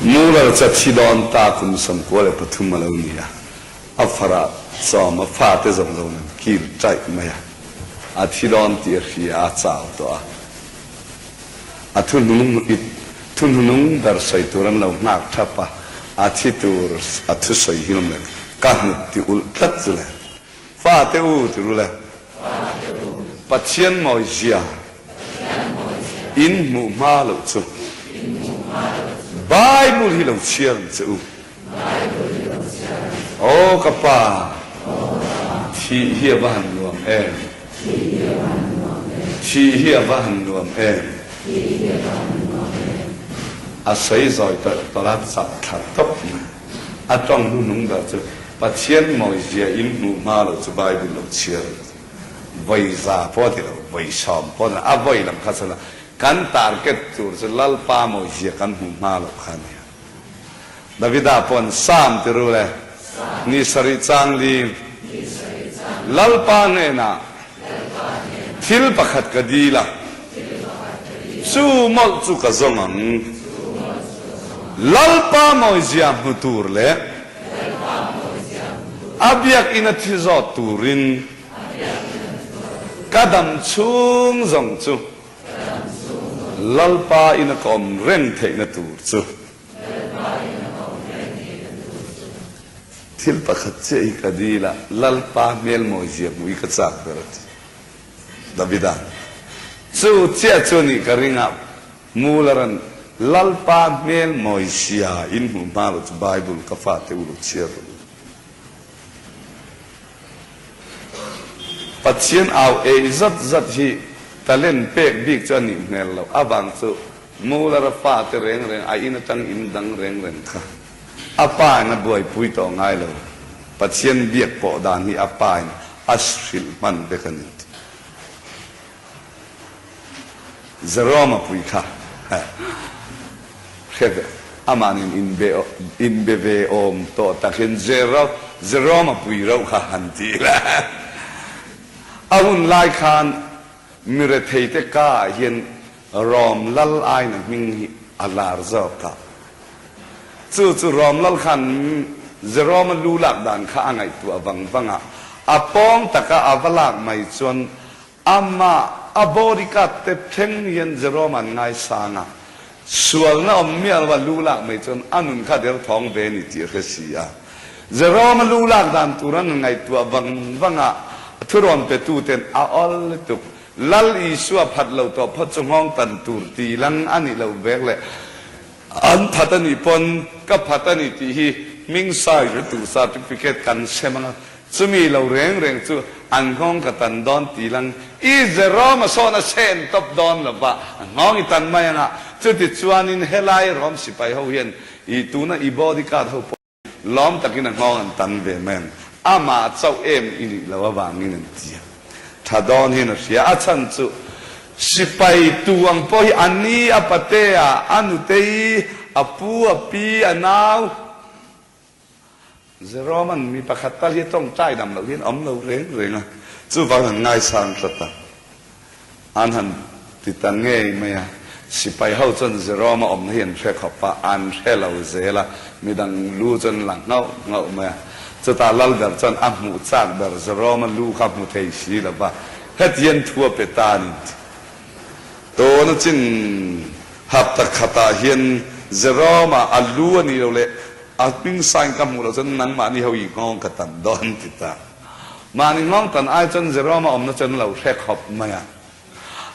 Mural cha thi dawn ta kum 93 a lo ni a, a farah chawm a fate zawng zawng an kil taih mai a, a thi dawn tih a hria a chau tawh a, a thuhnung it thuhnunung ber sawi tur an lo nghak thap a, a thi tur a thusawi hi lawm le ka hnut ti ulh tlat chu le. Fate u ti ru le. Pathian mawizia in hmuh hma loh chu Bible hi lo chhiar ang che u. Aw ka pa, thih hi a va han nuam em. Thih hi a va han nuam em. A sawi zawi tawlh tawlh a, chak thla tawp mai. A tawng hnuhnung ber chu Pathian mawizia in hmuh hma lo chu Bible lo chhiar vawi za pawh a ti lo, vawi sawm pawh a ti lo, a vawi lam kha chuan a kan target tur chu Lalpa mawizia kan hmuh hma lo kha a nia. Davida pawn Psalm ti ru le, ni sarih chang li, Lalpa hnenah thil pakhat ka dil a, chu mawlh chu ka zawng ang, Lalpa mawizia hmu tur leh A biakinn a thi zawt turin ka dam chhung zawng chu Lalpa in a ka awm reng theihna tur chu. Thil pakhat chiah hi ka dil a, Lalpa hmelmawizia hmuh hi ka chak ber a ti. Davida chu chiah chu a nih ka ring a, Muller-a'n Lalpa hmel mawizia in hmuh hma lo chu Bible ka fate u lo chhiar rawh u. Pathian au ei zat zat hi talent pek bik chu a nih hmel loh avang chu Muller-a fate reng reng a in atang in dang reng reng kha a pa in a buaipui tawh ngai lo. Pathian biak pawh dan hi a pa in a hrilh hman vek a ni. Jerome-a pui kha hre ve, amah nen inbe ve awm tawh takin Jerome-a pui reuh kha han ti ila. A hun lai khan mi retheite ka ah hian Rom lal aina hming hi a lar zawk a. Chu chu Rom lal khan Jerome-a lu lak dan kha a ngaihtuah vang vang a, a pawng taka a va lak mai chuan Amah a bodyguard te thleng hian Jerome an ngaisang a, sualna awm miah lo a lu lak mai chuan a nun kha derthawng ve ni tih a hre si a. Jerome a lu lak dan tur an ngaihtuah vang vang a, thurawn pe tu ten a awl lutuk. Lal Isua phat lo tawh phawt chu nghawng tan tur ti lang a nih loh vek leh an phat a nih pawn ka phat a ni tih hi hming sai tu certificate kan sem ang a, Chumi lo reng reng chu an nghawng ka tan dawn ti lang i Jerome a sawn a sen tawp dawn lo va, a nghawng i tan mai anga, chuti chuanin helai Rom sipai ho hian i tuna i body guard ho pawh lawm takin a nghawng an tan ve mai ang, amah chauh em i nih loh avangin an ti a, tha dawn hian a hria, a chhan chu sipai tu ang pawh hi a ni a patea, a nutei, a pu, a pi, a nau. Jerome-a'n mi pakhat tal hi tawngtai dam loh hian awm lo reng reng a, chuvang an ngaisang tlat a, an han ti ta ngei mai a. Sipai ho chuan Jerome-a awmna hi an hre khawp a, an hre lo zel a, midang lu chuan an la nghauh nghauh mai a. Chutah Lalber chuan a hmuh chak ber Jerome-a lu kha hmu thei si lo va, hetiang thu a pe ta a ni. Tawna chin hapta khatah hian Jerome-a a lu a nih loh leh A hming sign ka hmuh loh chuan nangmahni ho i nghawng ka tan dawn ti ta. Mahni nghawng tan ai chuan Jerome a awmna chuan lo hre khawp mai a.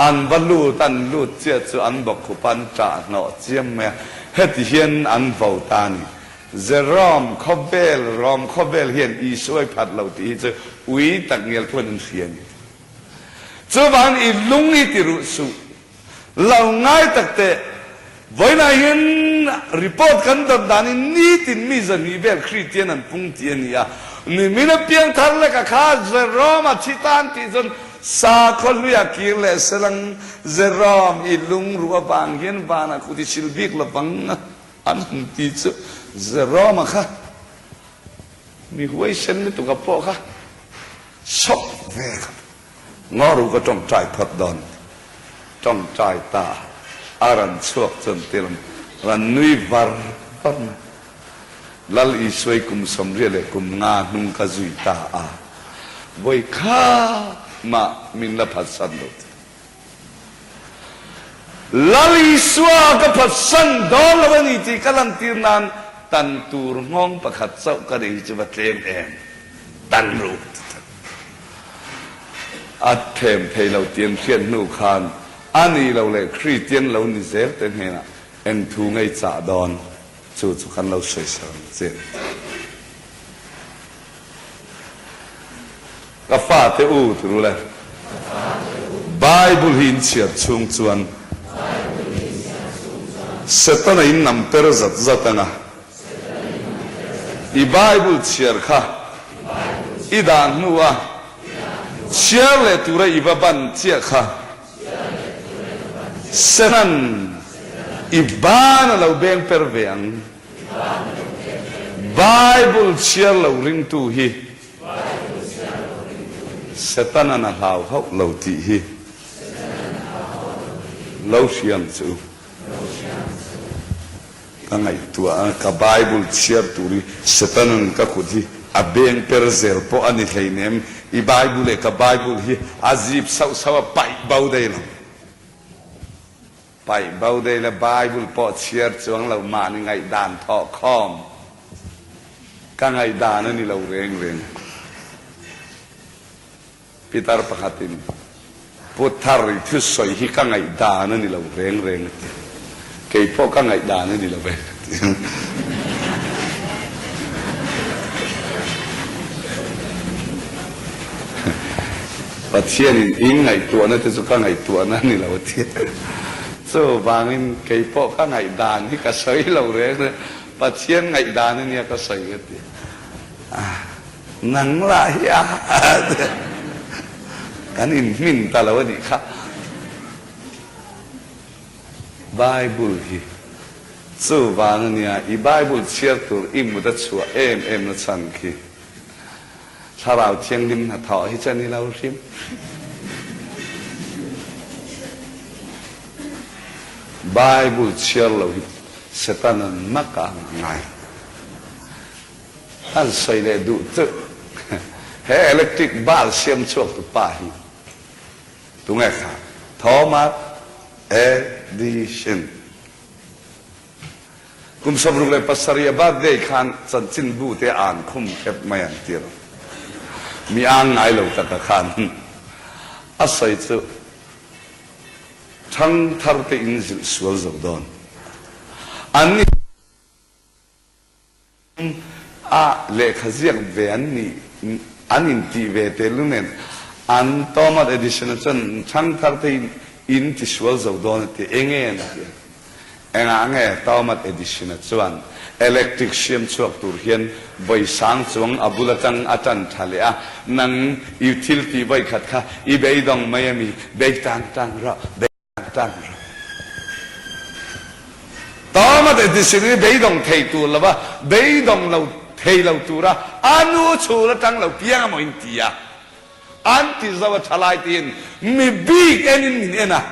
An va lut an lut chiah chu an bawkkhup an ṭah hnawh chiam mai a. Heti hian an vo ta a ni. Jerome khawvel, Rom khawvel hian Isua i phat lo tih hi chu ui tak ngial khuan an hria a ni. Chuvang i lung hi ti ruh suh. Lo ngai tak teh, vawiinah hian report kan dawn danin nitin mi zahnih vel Kristian an pung tih a ni a, nimin a piang thar lek a kha Jerome a thi tan tih chuan sakhaw hluiah kir leh selang Jerome i lungruh avang hian vanah kut i sil bik lovang an han ti chu Jerome a kha mi huaisen lutuk a pawh kha sawp ve kha. Ngaw ka tawngtai phawt dawn. Tawngtai ta a ran chhuak chuan ti lam ran nui var. par mai. Lal Isuai kum 80 leh kum nga hnung ka zui ta a, vawi kha mah min la phatsan lo ti. Lal Isua ka phatsan dawn lo a ni tih ka lantir nan tan tur nghawng pakhat chauh ka nei hi chu va tlem em? Tan ru ti tak. A them thei lo tih an hriat hnu khan a ni lo leh Kristian lo ni zel te hnenah eng thu ngei chah dawn chu chu kan lo sawisel ang che. Ka fate u ti ru le. Bible hi in chhiar chhung chuan Setana in nam per zat zat anga i Bible chhiar kha i dah hnu a chhiar leh tura i va ban chiah kha Setanan i ban a lo beng per ve ang. Bible chhiar lo ringtu hi Setanan a hlau hauh lo tih hi lo hriam chu ka ngaihtuah a, ka Bible chhiar tur hi Setanan ka kut hi a beng per zel pawh a ni hleinem, i Bible leh ka Bible hi a zip sauh sauh a paih bo daih lo. Paih bo dei le Bible pawh chhiar chuang lo mahni ngaihdan thawh khawm ka ngaihdan a ni lo reng reng. Pitar pakhatin Pu Thar i thusawi hi ka ngaihdan a ni lo reng reng a ti. Kei pawh ka ngaihdan a ni lo ve ka ti. Pathianin in ngaihtuahna te chu ka ngaihtuahna a ni lo a ti. Chuvangin kei pawh ka ngaihdan hi ka sawi lo reng reng, Pathian ngaihdan a nia ka sawi ka ti. Nang lah hi a kan inhmin ta lo a nih kha. Bible hi chuvang a nia, i Bible chhiar tur i mut a chhuah em em na chhan khi Thlarau Thianghlim hnathawh hi chuan i lo hrim. Bible chhiar lo hi Satan an mak a ang ngai. An sawi leh duh chu he electric bulb siam chhuak tu pa hi Tunge kha? Thomas Edison. Kum 67 a birthday khan chanchinbu te an khum khep mai an ti lo. Mi ang ngai lo taka khan a sawi chu thangthar te in zilh sual zo dawn. An A lehkha ziak ve an nih an intih ve tel nen an Thomas Edison-a chuan thangthar te in in tisual zo dawn a ti. Enge an ti a? Engah nge Thomas Edison-a chuan electric siam chhuak tur hian vawi sang chuang a bul atang a tan tha leh a, nang i thil tih vawi khat kha i beidawng mai a mi, bei tang tang rawh, bei. Tawma te tisin hi beidawng thei tur lova beidawng lo thei lo tura a nu chhur atang lo piang emaw in ti a, an ti zo a thalai tiin mi bik enin min en a.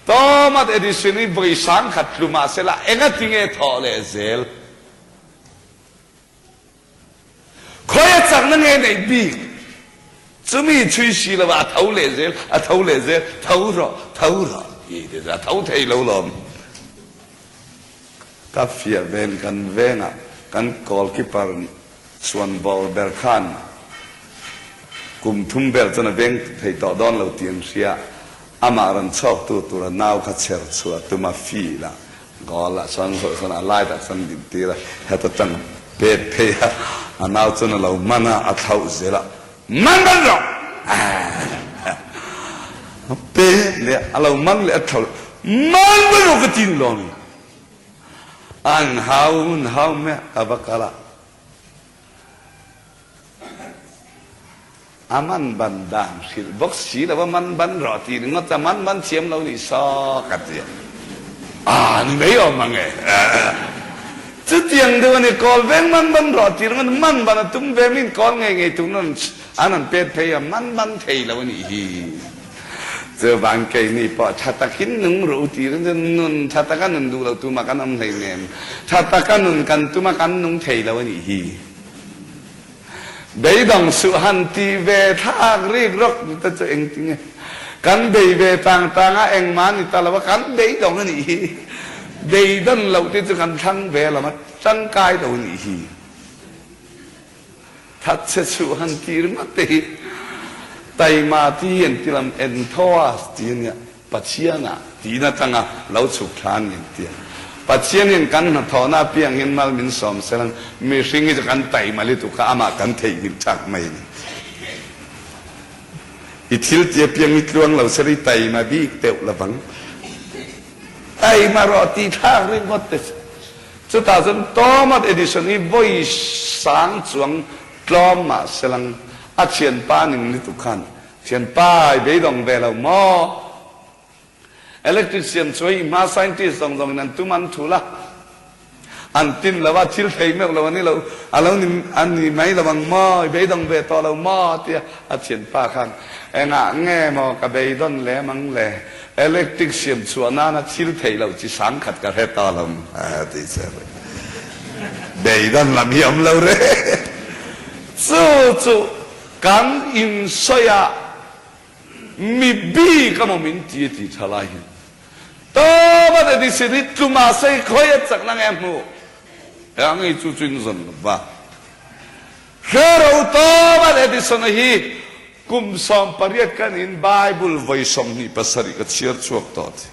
Tawma te tisin hi vawi sangkhat tlu mahsela engatinge thawh leh zel? Khawi a chakna nge neih bik? Chumi chhui si lova a tho leh zel, a tho leh zel, tho rawh, tho rawh tih te chu a tho thei lo lawm. Ka fiah ven kan vengah kan goalkeeper chuan ball ber khan kum thum vel chuan a veng thei tawh dawn lo tih an hria. Amah rawn chhawktu tura nau kha chher chhuah tum a field ah Goal ah chuan zawh chuan a light ah chuan din tir a, heta tang pet phei a, a nau chuan a lo man a, a thlauh zel a, Man ban rawh! A pet leh a, a lo man leh a thlauh leh, Man ban rawh ka ti ni lo ni. An hau an hau mai a, ka va kal a. A man ban dan hrilh bawk si lo, a man ban rawh tih ringawt a man ban thiam lo nih saw ka ti a. A ni mai awm ang e. Chutiang deuh a ni, kawl veng man ban rawh tih ringawt man ban a tum ve min kawl ngei ngei tum an an pet phei a, man ban thei lo a nih hi. Chuvang keini pawh tha takin nung rawh u tih reng chuan nun tha taka nun duh lo tumah kan awm hleinem. Tha taka nun kan tuma kan nung thei lo a nih hi. Beidawng suh han tih ve thlak rik rawk te chu engtinge kan bei ve tang tang a engmah ni ta lo a kan beidawng a nih hi. Beidawn loh te chu kan thlang ve lo a tangkai lo a nih hi. Thatchhe chhuh han tir ringawt te hi taima ti an ti lam enthoas ti a nia, Pathianah tiin atanga lo chhuk thla a ni an ti a. Pathian hian kan hnathawhna apiang hian mal min sawm selang mihring hi chu kan taima lutuk a, amah kan theihnghilh thak mai a ni. I thil ti apiang hi tluang lo sela i taima bik deuh lovang. Taima rawh tih thlak ringawt te chu. Chutah chuan Thomas Edison hi vawi sang chuang tlawm mah selang a thianpa ning lutuk khan, Thianpa, i beidawng ve lo maw? Electric siam chu hei hma scientist zawng zawngin an tum an thul a, an tin lo a, thil thei meuh lo a ni lo, a lo ni a ni mai lo ang maw? I beidawng ve tawh lo maw? a ti a, a thianpa khan, Engah nge maw ka beidawn lem ang le? Electric siam chhuah nana thil theih loh chi sang khat ka hre ta lo a ti che rih. Beidawn lam hi awm lo reng. Chu chu kan insawi a mi bik amaw min ti a ti tha lai hi. Tawp a ti sin hi tluma sei khawi a chakna nge hmuh? Eng hi chu chu in zawn lo va. Hre ro tawp a Edison-a hi kum 18 kan in Bible vawi 27 ka chhiar chhuak tawh a ti.